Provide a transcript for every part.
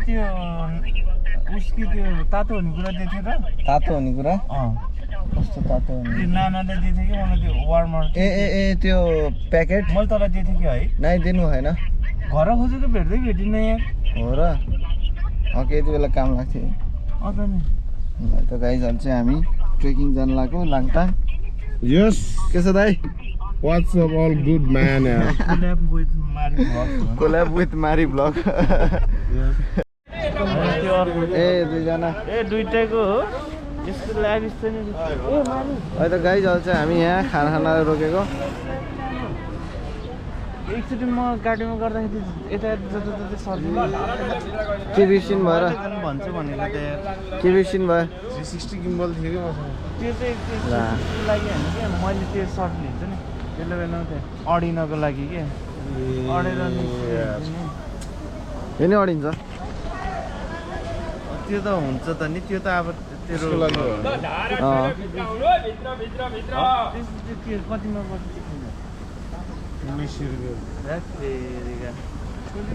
त्यो उसकी त्यो तातो हुने कुरा दिएको थियो र तातो हुने कुरा कस्तो तातो हुने नानाले दिएको थियो कि मलाई त्यो वार्मर ए त्यो प्याकेट मैले तँलाई दिएको थिएँ कि है नाइ दिनु भएन घर खोजेको भेट्दै भेटिन यार हो र यति बेला काम लाग्थ्यो त नि त गाइजहरु चाहिँ हामी ट्रेकिङ जान लाग्यो लाङटाङ यस के छ दाइ What's up, all good man? Collab with Mari vlog. ए दुईजना दुईटाको हो यसको लाइभ स्ट्रिम ए मारी अहिले त गाइजहरु चाहिँ हामी यहाँ खाना खान रोकेको एकचोटि म गाडीमा गर्दाखेरि यता जति सर्दिनु के बिर्सिनु भएर भन्छु भनेको त के बिर्सिनु भयो 360 gimbal थियो के मसँग त्यो चाहिँ त्यसको लागि हैन के मैले त्यो सर्ट लिन्छु नि त्यसले बेला अडिनको लागि के अडेर नि अडिन्छ त्यो त हुन्छ त नि त्यो त अब तेरो लागि कतिमा पर्छ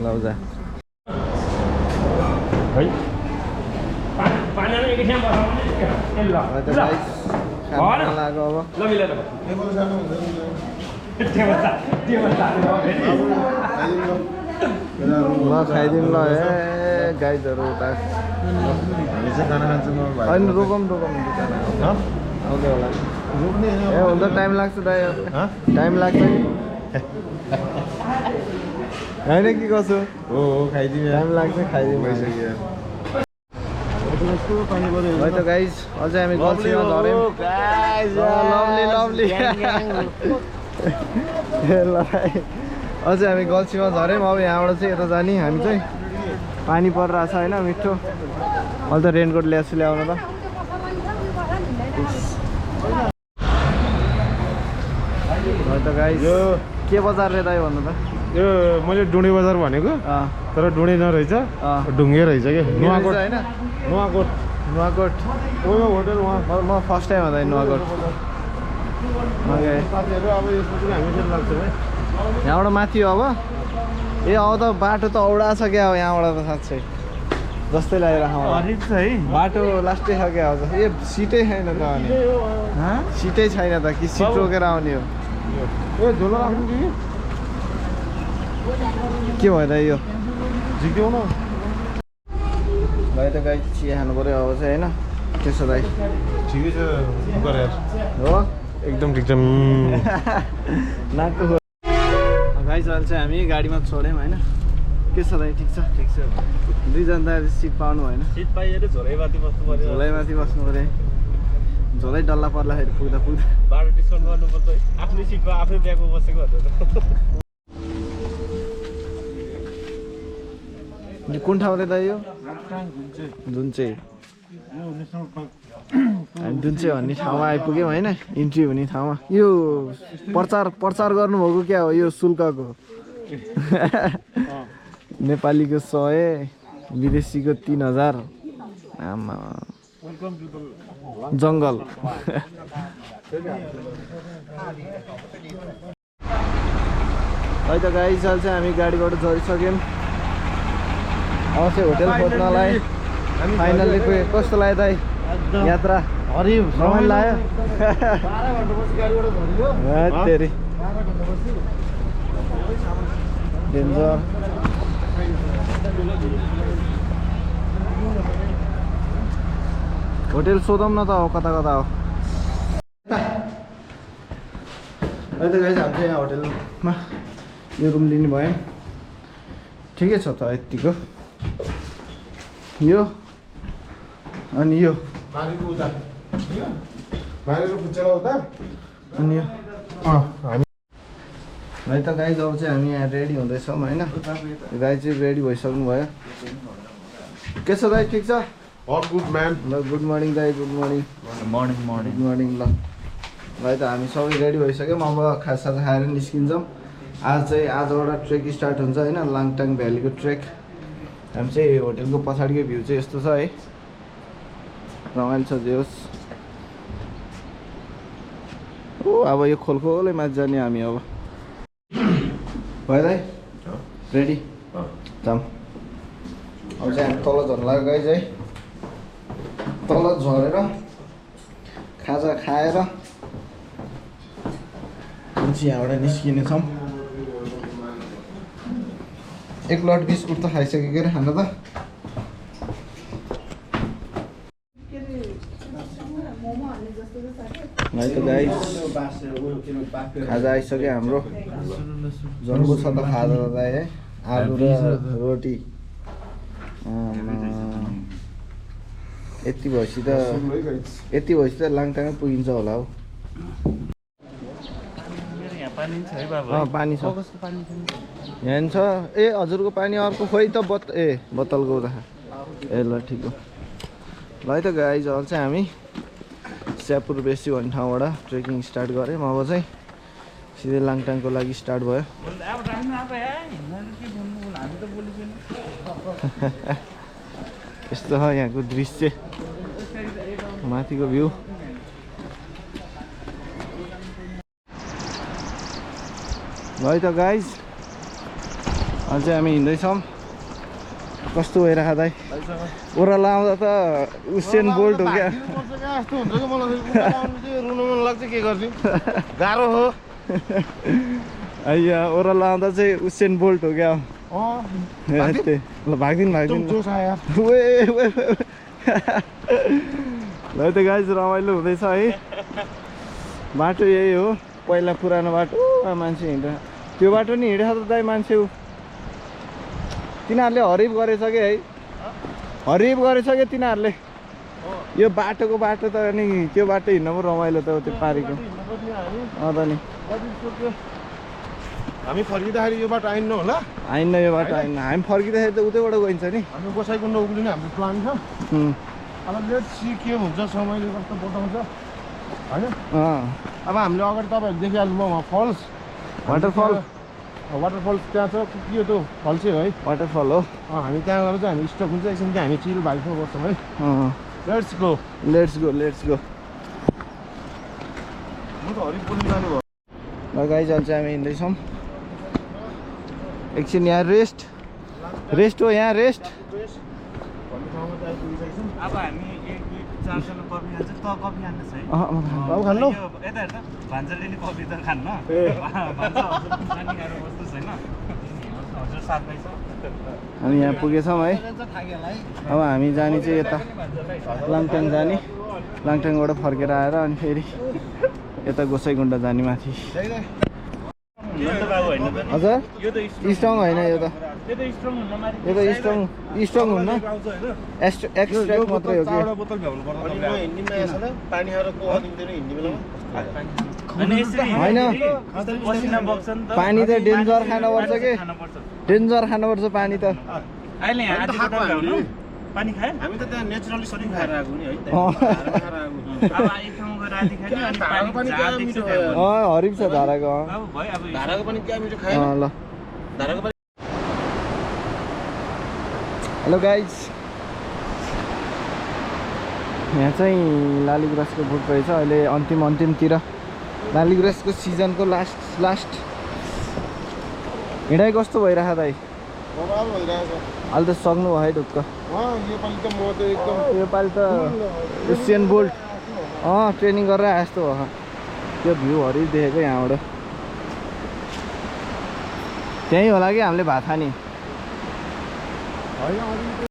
लौजा है लाग्यो अब ल खाइदिनु ल ए गाइजहरू उता हामी चाहिँ खाना खान्छौँ होइन रोकौँ आउँदै होला ए हुन त टाइम लाग्छ दाइ टाइम लाग्छ नि होइन कि कसो हो खाइदिउँ टाइम लाग्छ खाइदिउँ है त गाइज अझै हामी गल्छीमा झऱ्यौँ लभली लभली अझै हामी गल्छीमा झऱ्यौँ अब यहाँबाट चाहिँ यता जाने हामी चाहिँ पानी परिरहेछ होइन मिठो अहिले त रेनकोट ल्याएको ल्याउनु त त गाइज यो के बजार रे दाइ भन्नु त यो मैले डुँडे बजार भनेको तर डुँडे नरहेछ ढुङ्गे रहेछ के नुवाकोट होइन नुवाकोट नुवाकोट होटल वहाँ म फर्स्ट टाइम हुँदैन नुवाकोट साथीहरू अब यसमा चाहिँ हामी चाहिँ लाग्छ है यहाँबाट माथि हो अब ए अब त बाटो त औडा छ क्या अब यहाँबाट त साँच्चै जस्तै लागिरहेको है बाटो लास्टै छ क्या अब ए सिटै छैन त अनि सिटै छैन त कि सिट रोकेर आउने हो ए झोला राख्नु कि के भयो त यो झिक्यौ न भाइ त गाई चिया खानु पऱ्यो अब चाहिँ होइन त्यसो दाइ ठिकै छ गरेर हो एकदम ठिक छ नाकको गाई चल्छ हामी गाडीमा छोड्यौँ होइन के छ दाइ ठिक छ दुईजना त सिट पाउनु भएन सिट पाइएर झोलैमाथि बस्नु पर्यो झोलैमाथि बस्नु पऱ्यो झोलै डल्ला पर्दाखेरि पुग्दा बाटो डिस्काउन्ट गर्नुपर्छ है आफ्नै सिटमा आफ्नै ब्यागमा बसेको भन्दा कुन ठाउँले दाइ यो जुन चाहिँ हामी जुन चाहिँ भन्ने ठाउँमा आइपुग्यौँ होइन इन्ट्री हुने ठाउँमा यो प्रचार गर्नुभएको क्या हो यो शुल्कको नेपालीको 100 विदेशीको 3000 आमा जङ्गल है त गाडी चल्छ हामी गाडीबाट झरिसक्यौँ अब चाहिँ होटेल खोज्नलाई फाइनल्ली कस्तो लाग्यो दाइ यात्रा रमाइलो लाग्यो डेन्जर होटेल सोधौँ न त हो कता हो अहिले त गाइस हामी चाहिँ यहाँ होटेलमा यो रुम लिने भयो ठिकै छ त यतिको यो अनि यो अनि यो है त गाई अब चाहिँ हामी यहाँ रेडी हुँदैछौँ होइन गाई चाहिँ रेडी भइसक्नु भयो के छ दाइ ठिक छ गुड म्यान ल गुड मर्निङ दाइ गुड मर्निङ गुड मर्निङ ल भाइ त हामी सबै रेडी भइसक्यौँ अब खाजासाजा खाएर निस्किन्छौँ आजबाट ट्रेक स्टार्ट हुन्छ होइन लाङटाङ भ्यालीको ट्रेक हामी चाहिँ होटेलको पछाडिको भ्यू चाहिँ यस्तो छ है रमाइलो छ जे होस् ओ अब यो खोलखोलै माथि जाने हामी अब भयो दाइ रेडी जाम अब चाहिँ हामी तल झर्न लाग्यो गाइज है तल झरेर खाजा खाएर चाहिँ यहाँबाट निस्किनेछौँ एक लट बिस्कुट त खाइसकेको रे खाना त है त गाइज खाजा आइसक्यो हाम्रो जम्बो छ त खाजा दादा है आलु र रोटी यति भएपछि त लाङटाङै पुगिन्छ होला हौ पानी छ यहाँ छ ए हजुरको पानी अर्को खोइ त बोतलको त ए ल ठिक हो ल है त गाइज अहिले चाहिँ हामी स्यापुर बेसी भन्ने ठाउँबाट ट्रेकिङ स्टार्ट गऱ्यौँ अब चाहिँ सिधै लाङटाङको लागि स्टार्ट भयो यस्तो छ यहाँको दृश्य माथिको भ्यू ल है त गाइज अहिले चाहिँ हामी हिँड्दैछौँ कस्तो भइरहेको दाइ ओह्रालो आउँदा त उसेन बोल्ट हो क्या गाह्रो हो यहाँ ओह्रालो आउँदा चाहिँ उसेन बोल्ट हो क्या ल भाग्दिन ल है त गाइज रमाइलो हुँदैछ है बाटो यही हो पहिला पुरानो बाटो मान्छे हिँड्छ त्यो बाटो नि हिँडेछ त दाइ मान्छे तिनीहरूले हरिफ गरेछ कि है हरिफ गरेछ कि तिनीहरूले यो बाटोको बाटो त अनि त्यो बाटो हिँड्न पो रमाइलो त त्यो पारीको त नि हामी फर्किँदाखेरि यो बाटो आइन्न होला आइन्न यो बाटो आइन्न हामी फर्किँदाखेरि त उतैबाट गइन्छ नि हामी गोसाइकुण्ड उक्लिने हाम्रो प्लान छ अब लेट सी के हुन्छ समयले कस्तो बताउँछ होइन अब हामीले अगाडि तपाईँहरू देखिहाल्नुभयो उहाँ फल्स वाटरफल त्यहाँ छ के हो त्यो फल चाहिँ है वाटरफल हो हामी त्यहाँ गएर चाहिँ हामी स्टक हुन्छ एकछिन चाहिँ हामी चिल भाइसमा बस्छौँ है लेट्स गो म त हरिफ बोल्नु जानु भयो ल गाइज अहिले चाहिँ हामी हिँड्दैछौँ एकछिन यहाँ रेस्ट हो यहाँ रेस्ट अब हामी 1-2-4 जना कफी खान्छ त कफी खान्छ है बाबु खानु यता हेर्दा भान्जाले कफी त खान्न हजुर साथमै छ हामी यहाँ पुगेछौँ है अब हामी जाने चाहिँ यता लाङटाङ जाने लाङटाङबाट फर्केर आएर अनि फेरि यता गोसाइकुण्ड जाने माथि हजुर स्ट्रङ होइन यो त स्ट्रङ हुन्न एक्सट्र्याक्ट मात्रै हो कि होइन पानी त डेन्जर खानुपर्छ कि डेन्जर खानुपर्छ पानी त पानी खाए हामी त त्यहाँ नेचुरली सरी खाएर आएको नि है हरिफ छ धाराको धाराको पनि क्या मिठो खाएन ल धाराको पनि हेलो गाइज यहाँ चाहिँ लालीगुराँसको बोट रहेछ अहिले अन्तिमतिर लालीगुराँसको सिजनको लास्ट हिँडाइ कस्तो भइरहेको दाइ अहिले त सक्नु भयो है ढुक्क योपालि त उसेन बोल्ट ट्रेनिङ गरेर आए जस्तो हो त्यो भ्यूहरू देखेको यहाँबाट त्यहीँ होला कि हामीले भात खाने